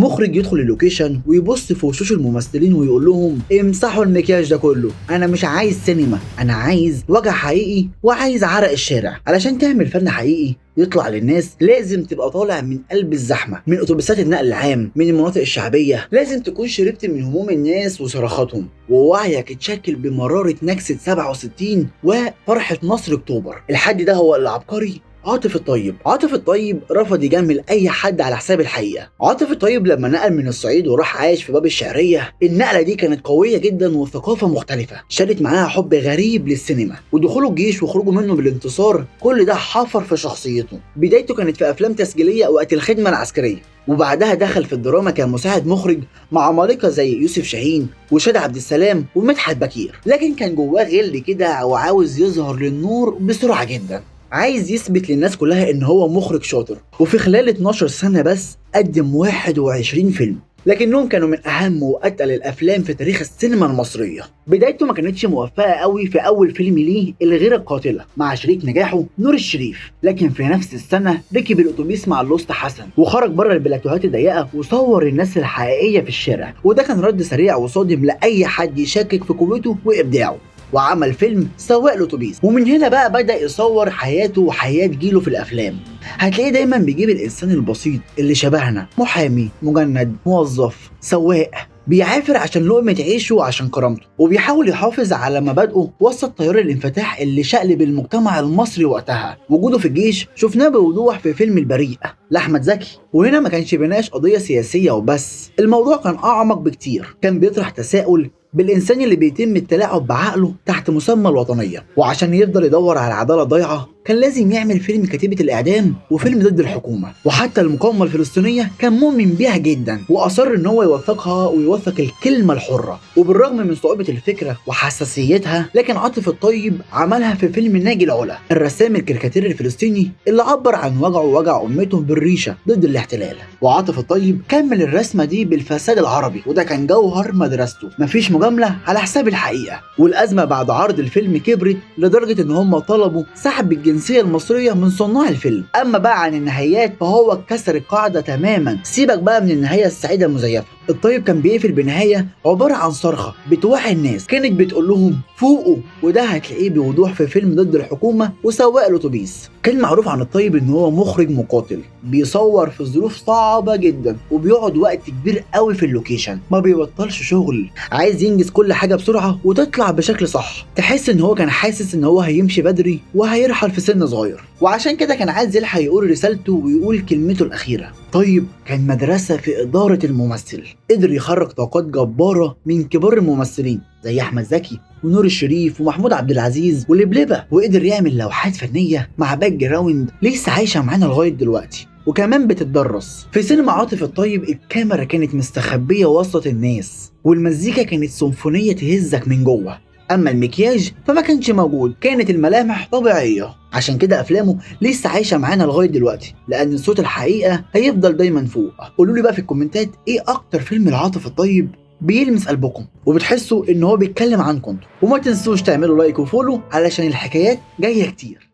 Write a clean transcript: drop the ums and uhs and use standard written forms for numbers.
مخرج يدخل ال location ويبص في وشوش الممثلين ويقول لهم امسحوا المكياج ده كله، انا مش عايز سينما، انا عايز وجع حقيقي وعايز عرق الشارع. علشان تعمل فن حقيقي يطلع للناس لازم تبقى طالع من قلب الزحمة، من اتوبيسات النقل العام، من المناطق الشعبية، لازم تكون شربت من هموم الناس وصرخاتهم، ووعيك اتشكل بمراره نكسه 67 وفرحه نصر اكتوبر. الحد ده هو العبقري عاطف الطيب. عاطف الطيب رفض يجامل اي حد على حساب الحقيقة. عاطف الطيب لما نقل من الصعيد وراح عايش في باب الشعرية، النقلة دي كانت قوية جدا وثقافة مختلفة، شالت معاها حب غريب للسينما، ودخوله الجيش وخروجه منه بالانتصار كل ده حفر في شخصيته. بدايته كانت في افلام تسجيليه وقت الخدمة العسكرية، وبعدها دخل في الدراما كمساعد مخرج مع عمالقة زي يوسف شاهين وشادي عبد السلام ومدحت بكير، لكن كان جواه غل كده وعاوز يظهر للنور بسرعة جدا، عايز يثبت للناس كلها ان هو مخرج شاطر. وفي خلال 12 سنة بس قدم 21 فيلم، لكنهم كانوا من اهم واتقل الافلام في تاريخ السينما المصرية. بدايته ما كانتش موفقة قوي في اول فيلم ليه الغيرة القاتلة مع شريك نجاحه نور الشريف، لكن في نفس السنة ركب الاتوبيس مع الأسطى حسن وخرج بره البلاتوهات الضيقة وصور الناس الحقيقية في الشارع، وده كان رد سريع وصادم لأي حد يشكك في قوته وابداعه، وعمل فيلم سواق الاتوبيس. ومن هنا بقى بدأ يصور حياته وحياة جيله في الافلام. هتلاقيه دايما بيجيب الانسان البسيط اللي شبهنا، محامي، مجند، موظف، سواق، بيعافر عشان لقمة عيشه وعشان كرامته، وبيحاول يحافظ على مبادئه وسط تيار الانفتاح اللي شقلب المجتمع المصري وقتها. وجوده في الجيش شفناه بوضوح في فيلم البريء لأحمد زكي، وهنا ما كانش بيناقش قضية سياسية وبس، الموضوع كان أعمق بكتير، كان بيطرح تساؤل بالإنسان اللي بيتم التلاعب بعقله تحت مسمى الوطنية. وعشان يفضل يدور على العدالة الضايعة كان لازم يعمل فيلم كتيبة الإعدام وفيلم ضد الحكومة، وحتى المقاومة الفلسطينية كان مؤمن بيها جدا وأصر إن هو يوثقها ويوثق الكلمة الحرة. وبالرغم من صعوبة الفكرة وحساسيتها، لكن عاطف الطيب عملها في فيلم ناجي العلا، الرسام الكاريكاتيري الفلسطيني اللي عبر عن وجعه ووجع أمته بالريشة ضد الاحتلال. وعاطف الطيب كمل الرسمة دي بالفساد العربي، وده كان جوهر مدرسته، مفيش مجاملة على حساب الحقيقة. والأزمة بعد عرض الفيلم كبرت لدرجة إن هم طلبوا سحب الجنسية المصرية من صناع الفيلم. أما بقى عن النهايات فهو كسر القاعدة تماما، سيبك بقى من النهاية السعيدة المزيفة. الطيب كان بيقفل بنهاية عبارة عن صرخة بتوعي الناس، كانت بتقول لهم فوقوا، وده هتلاقيه بوضوح في فيلم ضد الحكومة وسواق الأتوبيس. كان معروف عن الطيب إن هو مخرج مقاتل، بيصور في ظروف صعبة جدا وبيقعد وقت كبير قوي في ال location، ما بيبطلش شغل، عايز ينجز كل حاجة بسرعة وتطلع بشكل صح. تحس إن هو كان حاسس إن هو هيمشي بدري وهيرحل في سن صغير، وعشان كده كان عايز يلحق يقول رسالته ويقول كلمته الأخيرة. طيب كان مدرسة في إدارة الممثل، قدر يخرج طاقات جبارة من كبار الممثلين زي أحمد زكي ونور الشريف ومحمود عبد العزيز ولبلبة، وقدر يعمل لوحات فنية مع background لسه عايشة معانا لغاية دلوقتي وكمان بتتدرس. في سينما عاطف الطيب الكاميرا كانت مستخبية وسط الناس، والمزيكا كانت سيمفونية تهزك من جوه، اما المكياج فما كانش موجود، كانت الملامح طبيعية. عشان كده افلامه لسه عايشة معانا لغاية دلوقتي، لان صوت الحقيقة هيفضل دايما فوق. قولوا لي بقى في الكومنتات ايه اكتر فيلم لعاطف الطيب بيلمس قلبكم وبتحسوا ان هو بيتكلم عنكم، وما تنسوش تعملوا like و follow علشان الحكايات جاية كتير.